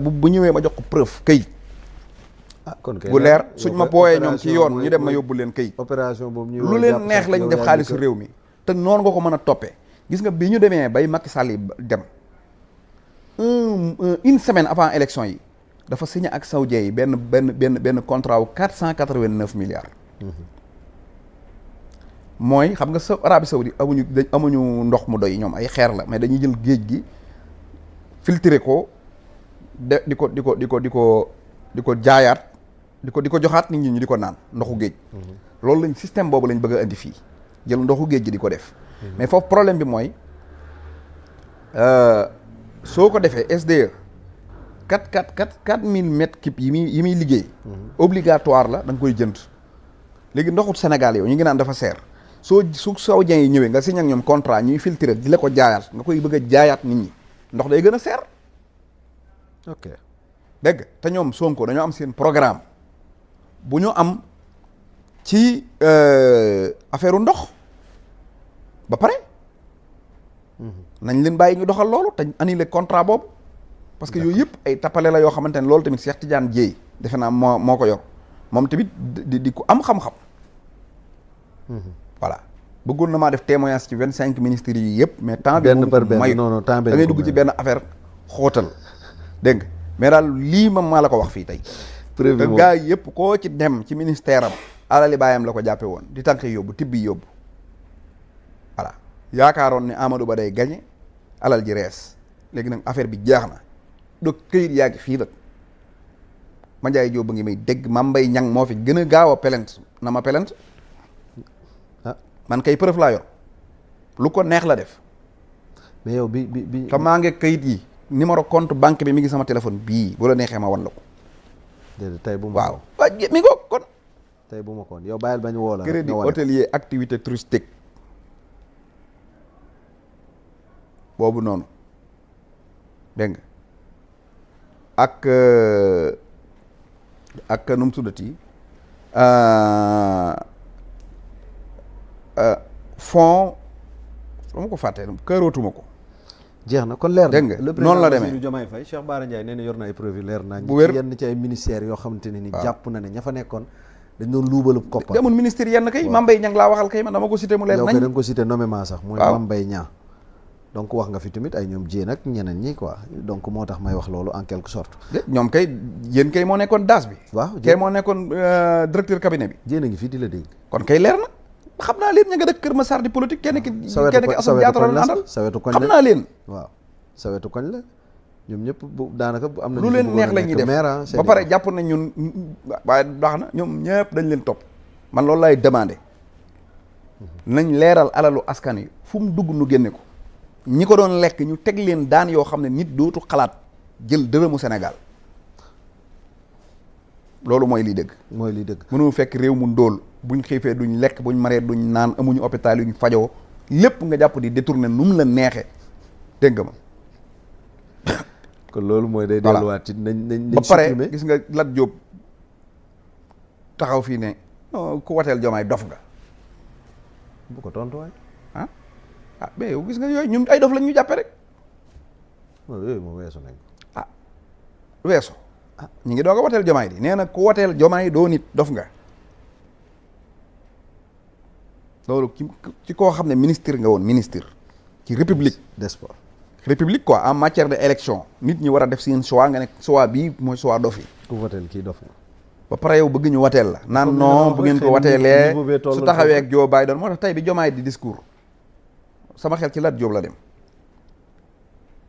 bu ñëwee ma jox ko preuve këyit. kon kay bu leer suñ ma booyee ñoom ci yoon ñu dem ma yóbbu leen këyit. opération boobu ñu lu leen neex lañ def xaalisu réew mi. te noonu nga ko mën a toppee. gis nga bi ñu demee bay Macky Sall yi dem une semaine avant élection yi dafa signé ak saoudien yi benn contrat wu 489 milliards. mooy xam nga sa Arabie Saoudite amuñu ndox mu doy ñoom ay xeer la mais dañuy jël géej gi filtré ko di ko jaayaat di ko joxaat nit ñi ñu di ko naan ndoxu géej. loolu lañ système boobu lañ bëgg a indi fii jël ndoxu géej gi di ko def. mais foofu problème bi mooy soo ko defee SDE 4000 mètres cubes yi muy liggéey. obligatoire la da nga koy jënd. léegi ndoxu Sénégal yow ñu ngi naan dafa seer su saoudien yi ñëwee nga signé ak ñoom contrat ñuy filtré di la ko jaayaat nga koy bëgg a jaayaat nit ñi ndox day gën a seer. ok dégg te ñoom Sonko dañoo am seen programme bu ñu am ci affaire ndox ba pare. nañ leen bàyyi ñu doxal loolu te annulé contrat boobu. parce que yooyu yëpp ay tappale la yoo xamante ne loolu tamit Cheikh Tidiane Dièye defe naa moo ko yor moom tamit di ku am xam-xam. voilà bëggoon na maa def témoignage ci 25 ministres yi yëpp mais temps bi benn par benn non temps da ngay dugg ci benn affaire xóotal dégg nga mais daal lii ma maa la ko wax fii tey. te gars yi yëpp koo ci dem ci ministère am alali baayam la ko jàppe woon di tànk yóbbu tibbi yóbbu voilà yaakaaroon ne Amadou Ba day gagné alal ji rees léegi nag affaire bi jeex na do këyit yaa ngi fii nag Mandiaye Diop ba ngi may dégg Mame Mbaye Niang moo fi gën a gaaw a pelent na ma pelent man kay preuve laa yor lu ko neex la def. mais yow bi te maa ngi kayit yi numéro compte banque bi mi ngi sama téléphone bii bu la neexee ma wan la ko. déedéet tey bu ma waaw mi ngi ko kon. tey bu ma koon yow bàyyil bañ woo la. crédit hôtelier activité touristique boobu noonu dégg nga ak nu mu tuddati fond dama ko fàtte kërootuma ko. jeex na kon leer na dégg nga noonu la demee le président Bassirou Diomaye Faye Cheikh Bara Ndiaye nee na yor na ay preuve leer nañ bu wér yenn ci ay ministères yoo xamante ne ni jàpp na ne ña fa nekkoon dañ doon luubalub koppar. demul ministère yenn kay Mame Mbaye Niang laa waxal kay man dama ko cité mu leer nañ. yow kay da nga ko cité nommément sax mooy Mame Mbaye Niang donc wax nga fi tamit ay ñoom jéen ak ñeneen ñi quoi donc moo tax may wax loolu en quelque sorte. ñoom kay yéen kay moo nekkoon daas bi. waaw kay moo nekkoon directeur cabinet bi. jéen a ngi fii di la dégg. kon kay leer na xam naa leen ña nga dëkk Kër Massar di politique kenn ki Assane Diattara la àndal sawetu koñ xam naa leen. waaw sawetu koñ la ñoom ñëpp bu daanaka am na lu leen neex la ñuy def ba pare jàpp nañ ñun waaye baax na ñoom ñëpp dañ leen topp man loolu laay demandé nañ leeral alalu askan yi fu mu dugg nu génne ko ñi ko doon lekk ñu teg leen daan yoo xam ne nit dootu xalaat jël dërëmu Sénégal loolu mooy liy dëgg. mooy liy dëgg mënu fekk réew mu ndóol buñ xiifee duñ lekk buñ maree duñ naan amuñu hôpital yuñ fajoo lépp nga jàpp di détourner nu mu la neexee dégg nga ma. kon loolu mooy day delluwaat ci nañ ba pare gis nga Lat Diop taxaw fii ne ku wateel Diomaye dof nga. bu ko tontu waay mais yow gis nga yooyu ñun ay dof lañ ñu jàppe rek. yooyu moom weesu nañ weesu. ñu ngi doog a wateel Diomaye di nee na ku wateel Diomaye doo nit dof nga. loolu ci koo xam ne ministre nga woon ministre. ci république des sports. république quoi en matière de élection nit ñi war a def seen choix nga ne choix bii mooy choix dof yi. ku wateel kii dof nga. ba pare yow bëgg ñu wateel la. naan non bu ngeen ko wateelee su taxawee ak Joe Biden moo tax tey bi Diomaye di discours. sama xel ci Lat Diop la dem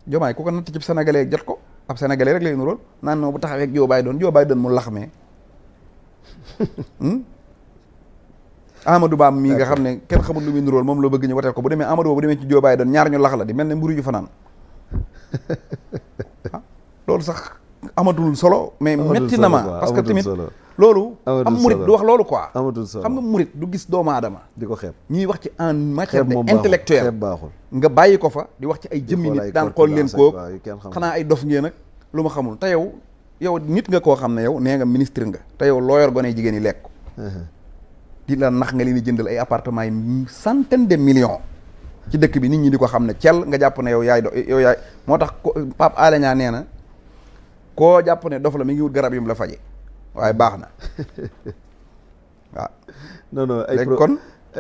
Diomaye ku ko natt ci sénégalais jot ko ab sénégalais rek lay nurool naan noo bu taxawee ak Joe Biden mu laxmee Amadou Ba mii nga xam ne kenn xamul lu muy nurool moom la bëgg ñu wateel ko bu demee Amadou Ba bu demee ci Joe Biden ñaar ñu lax la di mel ne mburu ju fanaan loolu sax amatul solo mais metti na ma parce que tamit loolu am murit du wax loolu quoi xam nga murit du gis doomu aadama di ko xeeb ñuy wax ci en matière de intellectuel baaxul nga bàyyi ko fa di wax ci ay jëmmi nit daan xool leen koog xanaa ay dof ngeen nag lu ma xamul te yow nit nga koo xam ne yow nee nga ministre nga te yow loo yor gone jigéen yi lekk ko di la nax nga leen di jëndal ay appartement yi centaine de millions ci dëkk bi nit ñi di ko xam ne cel nga jàpp ne yow yaay moo tax Pape Alé Niang nee na koo jàpp ne dof la mi ngi wut garab yu mu la faje waaye baax na waaw. non léegi kon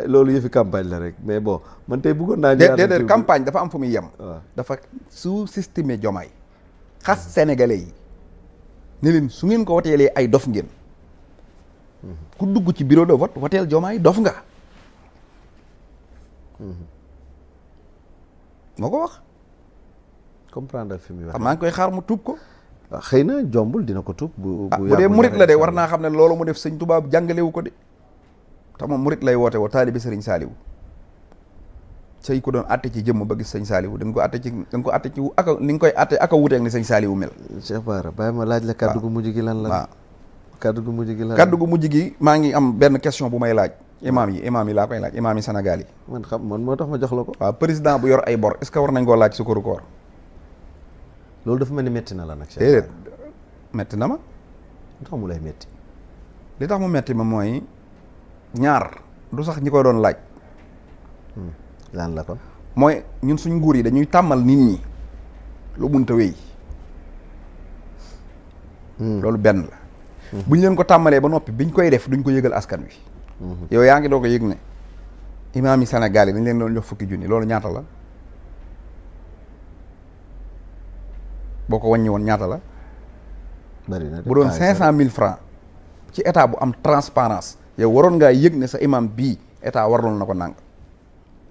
loolu yëfi campagne la rek mais bon man tey bëggoon naa. déedéet campagne dafa am fu muy yem. waaw dafa sous-estimer Diomaye xas sénégalais yi ne leen su ngeen ko woteelee ay dof ngeen. ku dugg ci bureau de vote woteel Diomaye dof nga. moo ko wax. comprendre fi muy wax. maa ngi koy xaar mu tuub ko. waaw xëy na jombul dina ko tuub. bu dee murit la de war naa xam ne loolu mu def sëñ Tuubaa jàngalewu ko de. te moom murit lay woote woo taalibi sëriñ Saaliwu. sëy ko doon atte ci jëmm ba gis sëñ Saaliwu da nga ko atte ci aka ni nga koy atte aka wuteeg ni sëñ Saaliwu mel. Cheikh Bara bàyyi ma laaj la kaddu gu mujj gi lan la. waaw kaddu gu mujj gi lan la. kaddu gu mujj gi maa ngi am benn question bu may laaj. imaam yi laa koy laaj imaam yi Sénégal yi. man moo tax ma jox la ko. waaw président bu yor ay bor est-ce que war nañ koo laaj sukkaru koor. loolu dafa mel ni métti na la nag. déedéet métti na ma. lu tax mu lay métti. li tax mu métti ma mooy ñaar du sax ñi koy doon laaj. lan la kon. mooy ñun suñ nguur yi dañuy tàmmal nit ñi lu munta wéy. loolu benn la. buñ leen ko tàmmalee ba noppi biñ koy def duñ ko yëgal askan wi. yow yaa ngi doo ko yëg ne imaam yi Sénégal yi dañ leen doon jox 10,000 loolu ñaata la. boo ko wàññi woon ñaata la. bari na bu doon 500,000 francs ci état bu am transparence yow waroon ngaa yëg ne sa imam bii état warloon na ko nàng.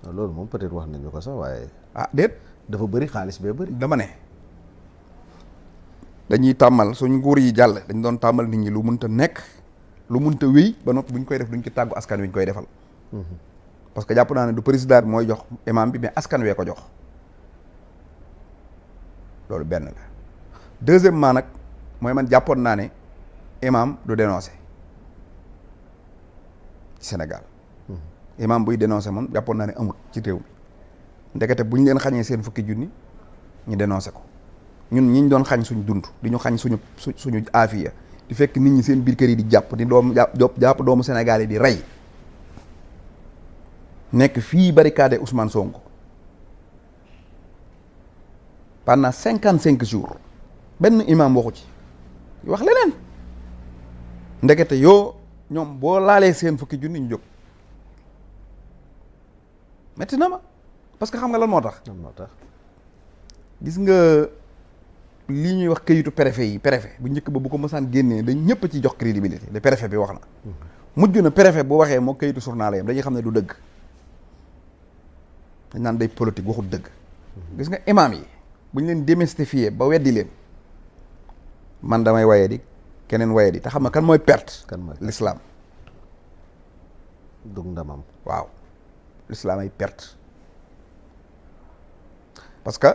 loolu moom peut-être wax nañu ko sax waaye. déet. dafa bëri xaalis bee bëri. dama ne dañuy tàmmal suñ nguur yi jàll dañ doon tàmmal nit ñi lu munta nekk lu munta wéy ba noppi buñ koy def duñ ci tàggu askan wi ñu koy defal. parce que jàpp naa ne du président bi mooy jox imam bi mais askan wee ko jox loolu benn la. deuxièmement nag mooy man jàppoon naa ne imam du dénoncer ci Sénégal. imam buy dénoncer moom jàppoon naa ne amut ci réew mi ndekete bu ñu leen xañee seen 10,000 ñu dénoncer ko ñun ñi ñu doon xañ suñ dund di ñu xañ suñu aafiya di fekk nit ñi seen biir kër yi di jàpp di jàpp doomu Sénégal yi di rey nekk fii barricade Ousmane Sonko pendant 55 jours benn imam waxu ci wax leneen ndekete yoo ñoom boo laalee seen 10,000 ñu jóg. metti na ma parce que xam nga lan moo tax. gis nga lii ñuy wax këyitu préfet bu njëkk ba bu ko mësaan génnee dañ ñëpp ci jox crédibilité le préfet bi wax na. mujj na préfet bu waxee moo këyitu journal yam dañuy xam ne du dëgg. dañ naan day politique waxul dëgg. gis nga imam yi bu ñu leen démystifier ba weddi leen man damay waye di keneen waye di te xam nga kan mooy perte. kan mooy l'islam. dug ndamam. waaw. l'islam ay perte parce que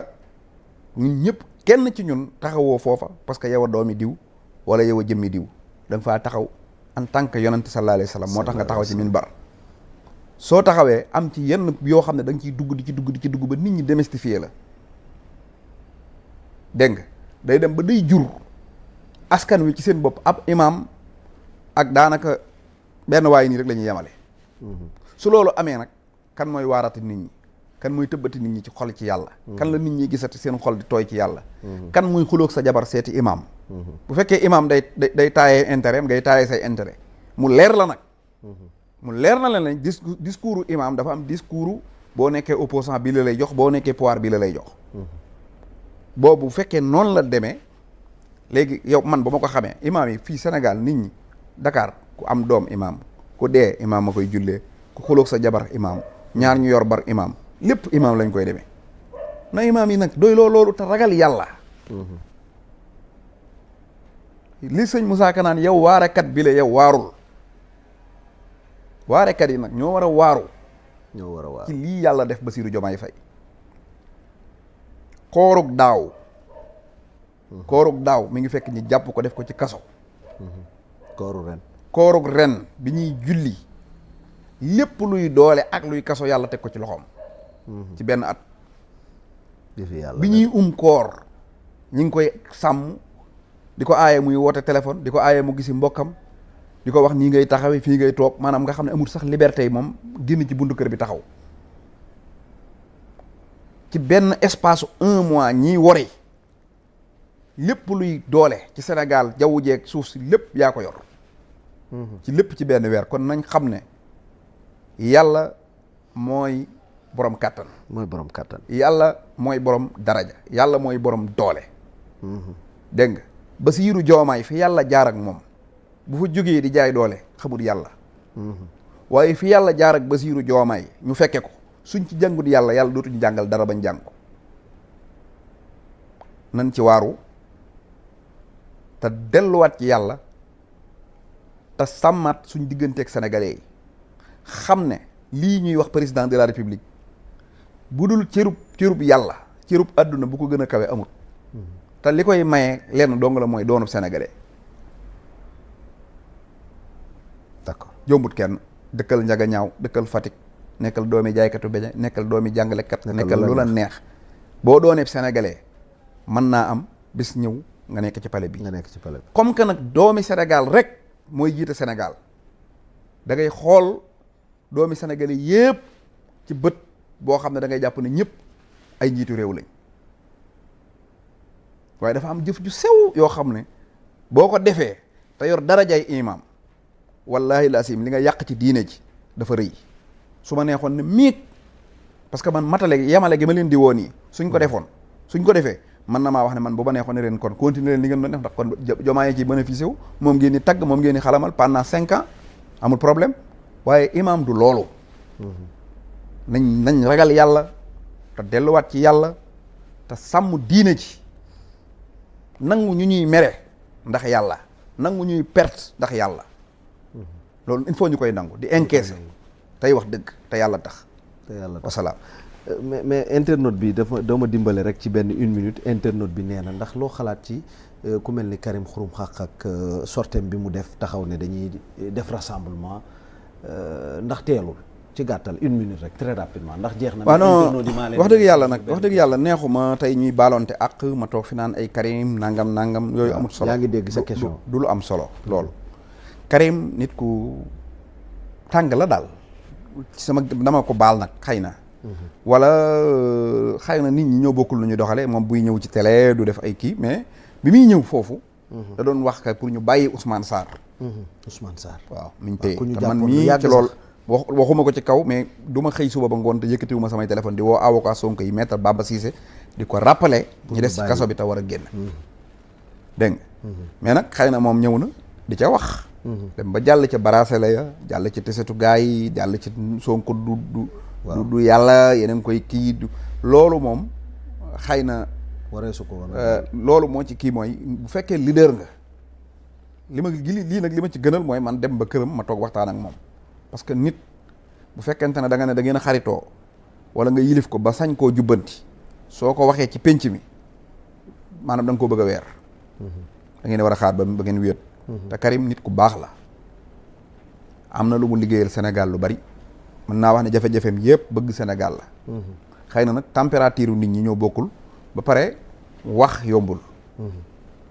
ñun ñëpp kenn ci ñun taxawoo foofa parce que yow a doomi diw wala yow a jëmmi diw da nga faa taxaw en tant que yonante sallallahu alayhi wa sallam moo tax nga taxaw ci minbar soo taxawee am ci yenn yoo xam ne da nga ciy dugg di ci dugg ba nit ñi démystifier la dégg nga day dem ba day jur askan wi ci seen bopp ab imam ak daanaka benn waay nii rek la ñuy yemale su loolu amee nag kan mooy waarati nit ñi kan mooy tëbbati nit ñi ci xol ci yàlla kan la nit ñi gisati seen xol di tooy ci yàlla kan mooy xuloog sa jabar seeti imam bu fekkee imam day taayee intérêt ngay taayee say intérêt mu leer la nag mu leer na leen discours imam dafa am discours boo nekkee opposant bi la lay jox boo nekkee pouvoir bi la lay jox boobu bu fekkee noonu la demee léegi yow man ba ma ko xamee imam yi fii Sénégal nit ñi Dakar ku am doom imam ku dee imam ma koy jullee ku xuloog sa jabar imam ñaar ñu yor bar imam lépp imam lañ koy demee na imam yi nag doy loolu te ragal yàlla li sëñ Moussa Ka naan yow waarekat bi la yow waarul waarekat yi nag ñoo war a waaru ci lii yàlla def Bassirou Diomaye Faye koorug daaw mi ngi fekk ñi jàpp ko def ko ci kaso koorug ren bi ñuy julli lépp luy doole ak luy kaso yàlla teg ko ci loxoom ci benn at bi ñuy koor ñi ngi koy sàmm di ko aaye muy woote téléphone di ko aaye mu gisi mbokkam di ko wax nii ngay taxawee fii ngay toog maanaam nga xam ne amul sax liberté yi moom génn ci buntu kër bi taxaw ci benn espace 1 mois ñiy wori lépp luy doole ci Sénégal jaww jeeg suuf si lépp yaa ko yor ci lépp ci benn weer kon nañ xam ne yàlla mooy borom kàttan yàlla mooy borom daraja yàlla mooy borom doole dégg nga Basiiru Joomaay fi yàlla jaar ak moom bu fa jógee di jaay doole xamul yàlla waaye fi yàlla jaar ak Basiiru Joomaay ñu fekke ko suñ ci jàngut yàlla yàlla dootuñu jàngal dara bañ jàng ko nan ci waaru te delluwaat ci yàlla te sàmmaat suñ digganteeg sénégalais yi xam ne lii ñuy wax président de la république bu dul cërub yàlla cërub àdduna bu ko gën a kawe amut te li koy maye lenn dong la mooy doonub sénégalais d'accord jombut kenn dëkkal njaga ñaaw dëkkal Fatick nekkal doomi jaaykatu beñe nekkal doomi jàngalekat nekkal lu la neex boo dooneeb sénégalais mën naa am bis ñëw nga nekk ci palais bi comme que nag doomi Sénégal rek mooy jiite Sénégal da ngay xool doomi sénégalais yépp ci bët boo xam ne da ngay jàpp ne ñëpp ay njiitu réew lañ waaye dafa am jëf ju sew yoo xam ne boo ko defee te yor darajay imam wallahi laasim li nga yàq ci diine ji dafa rëy su ma neexoon ne miig parce que man matale yemale gi ma leen di woon yi suñ ko defee man na maa wax ne man bu ma neexoon ne leen kon continuer leen li ngeen doon def ndax kon Diomaye ci bénéficié wu moom ngeen di tagg moom ngeen di xalamal pendant 5 ans amul problème waaye imam du loolu nañ ragal yàlla te delluwaat ci yàlla te sàmm diine ji nangu ñu ñuy mere ndax yàlla nangu ñuy perte ndax yàlla loolu il faut ñu koy nangu di encaisser tey wax dëgg te yàlla tax wasalaam mais internaute bi doo ma dimbale rek ci benn 1 minute internaute bi nee na ndax loo xalaat ci ku mel ni Karim Xurum Xaq ak sortem bi mu def taxaw ne dañuy def rassemblement ndax teelul ci gàttal 1 minute rek très rapidement ndax jeex na. waaw non wax dëgg yàlla nag wax dëgg yàlla neexuma tey ñuy baalonte ak ma toog fi naan ay Karim nangam yooyu amul solo. yaa ngi dégg sa question du lu am solo loolu. Karim nit ku tàng la daal sama dama ko baal nag xëy na. wala xëy na nit ñi ñoo bokkul lu ñu doxale moom buy ñëw ci télé du def ay kii mais bi muy ñëw foofu. da doon wax kay pour ñu bàyyi Ousmane Sarr. Ousmane Sarr waaw miñ téye te man mii ci lool waxuma ko ci kaw mais du ma xëy suba ba ngoon te yëkkatiwuma samay téléphone di woo avocat Sonko yi maître Bamba Cissé di ko rappeler ñi des ci kaso bi te war a génn dégg nga mais nag xëy na moom ñëw na di ca wax dem ba jàll ca barasele ya jàll ci tesetu gaa yi jàll ci Sonko du yàlla yeneen koy kii loolu moom xëy na waree su ko loolu moo ci kii mooy bu fekkee leader nga lii nag li ma ci gënal mooy man dem ba këram ma toog waxtaan ak moom parce que nit bu fekkente ne da nga ne da ngeen a xaritoo wala nga yilif ko ba sañ koo jubbanti soo ko waxee ci pénc mi maanaam da nga koo bëgg a weer da ngeen war a xaar ba ngeen wéet te Karim nit ku baax la am na lu mu liggéeyal Sénégal lu bari mën naa wax ne jafe-jafeem yëpp bëgg Sénégal la xëy na nag température nit ñi ñoo bokkul ba pare wax yombul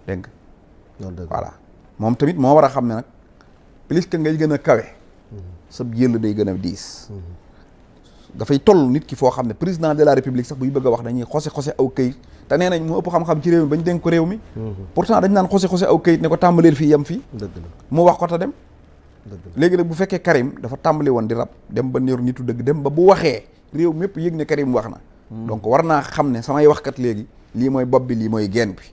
dégg nga voilà moom tamit moo war a xam ne nag plus que ngay gën a kawe sab jël day gën a diis dafay toll nit ki foo xam ne président de la république sax buy bëgg a wax dañuy xose aw këyit te nee nañ mu ëpp xam-xam ci réew mi bañ dénk ko réew mi pourtant dañ naan xose aw këyit ne ko tàmbaleel fii yem fii mu wax ko te dem léegi nag bu fekkee Karim dafa tàmbali woon di rab dem ba néeru nitu dëgg dem ba bu waxee réew mi yëpp yëg ne Karim wax na donc war naa xam ne samay waxkat léegi lii mooy bopp bi lii mooy genn bi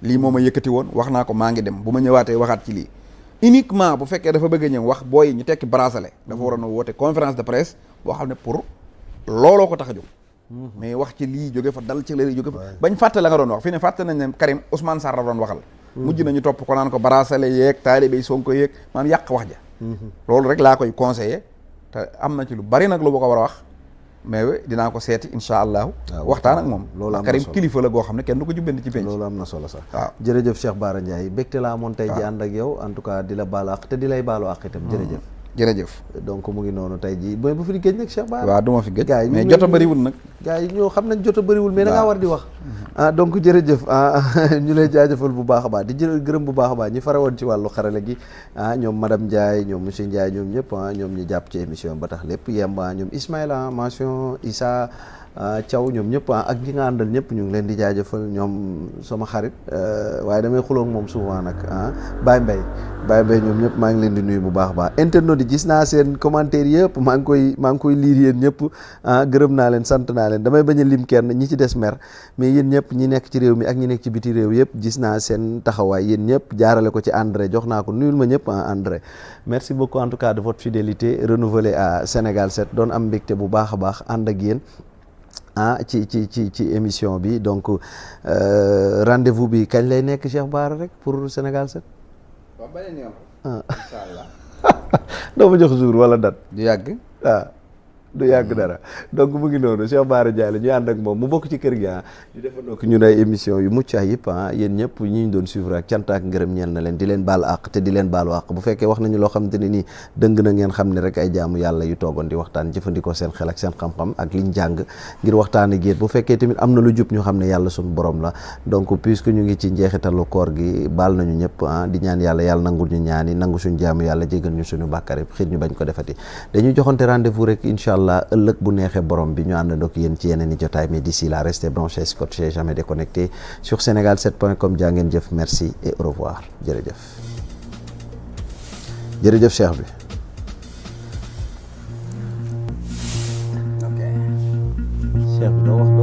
lii moo ma yëkkati woon wax naa ko maa ngi dem bu ma ñëwaatee waxaat ci lii uniquement bu fekkee dafa bëgg a ñëw wax booy ñu tekki bracelet dafa waroon a woote conférence de presse boo xam ne pour looloo ko tax a jóg mais wax ci lii jóge fa dal ci lii jóge fa bañ fàtte la nga doon wax fi ne fàtte nañ ne Karim Ousmane Sarr la doon waxal mujj nañu topp ko naan ko bracelet yeeg taalibe Sonko yeeg maanaam yàq wax ja loolu rek laa koy conseillé te am na ci lu bari nag lu ma ko war a wax mais dinaa ko seeti incha allahu waxtaan ak moom loolu Karim kilifa la goo xam ne kenn du ko jubbandi ci penc loolu am na solo sax waaw jërëjëf Cheikh Bara Ndiaye bégte laa amoon tey ji ànd ak yow en tout cas di la baalu àq te di lay baalu àq itam jërëjëf donc mu ngi noonu tey ji bu fi di géej nag Cheikh Bara waaw du ma fi géej mais jot a bëriwul nag gars yi ñoo xam nañ jot a bëriwul mais da ngaa war di wax donc jërëjëf ñu lay jaajëfal bu baax a baax di gërëm bu baax a baax ñi fare woon ci wàllu xarale gi ñoom madame Ndiaye ñoom monsieur Ndiaye ñoom ñëpp ñoom ñu jàpp ci émission ba tax lépp yemb ñoom Ismaïla mention Issa Thiaw ñoom ñëpp ak ñi nga àndal ñëpp ñu ngi leen di jaajëfal ñoom sama xarit waaye damay xuloo ak moom souvent nag Baye Mbaye ñoom ñëpp maa ngi leen di nuyu bu baax a baax internautes yi gis naa seen commentaire yëpp maa ngi koy lire yéen ñëpp gërëm naa leen sant naa leen damay bañ a lim kenn ñi ci des mer mais yéen ñëpp ñi nekk ci réew mi ak ñi nekk ci biti réew yëpp gis naa seen taxawaay yéen ñëpp jaarale ko ci André jox naa ko nuyul ma ñëpp André merci beaucoup en tout cas de votre fidélité renouvelée à Sénégal 7 doon am mbégte bu baax a baax ànd ak yéen ci émission bi donc rendez-vous bi kañ lay nekk Cheikh Bara rek pour Sénégal 7. waaw beneen yoon. incha allah. doo ma jox jour wala date. du yàgg. du yàgg dara donc mu ngi noonu Cheikh Bara Ndiaye la ñu ànd ak moom mu bokk ci kër gi ñu defandoo ko ñun ay émission yu mucc ayib yéen ñëpp ñi ñu doon suivre ak cant ak ngërëm ñeel na leen di leen baal àq te di leen baalu àq bu fekkee wax nañu loo xamante ne nii dëng na ngeen xam ne rek ay jaamu yàlla yu toogoon di waxtaan jëfandikoo seen xel ak seen xam-xam ak liñ jàng ngir waxtaan ak yéen bu fekkee tamit am na lu jub ñu xam ne yàlla suñu borom la donc puisque ñu ngi ci njeexitalu koor gi baal nañu ñëpp di ñaan yàlla nangul ñu ñaani nangu suñu jaamu yàlla jégal ñu suñu bàkkaar yëpp xiir ñu bañ ko defati dañuy joxante rendez-vous rek inchallah ëllëg bu neexee borom bi ñu àndandoo ak yéen ci yeneen i jotaay mais d'ici là restez branchés scotchés jamais déconnectés sur sénégal7.com jaa ngeen jëf merci et au revoir jërëjëf Cheikh bi. ok Cheikh bi doo wax.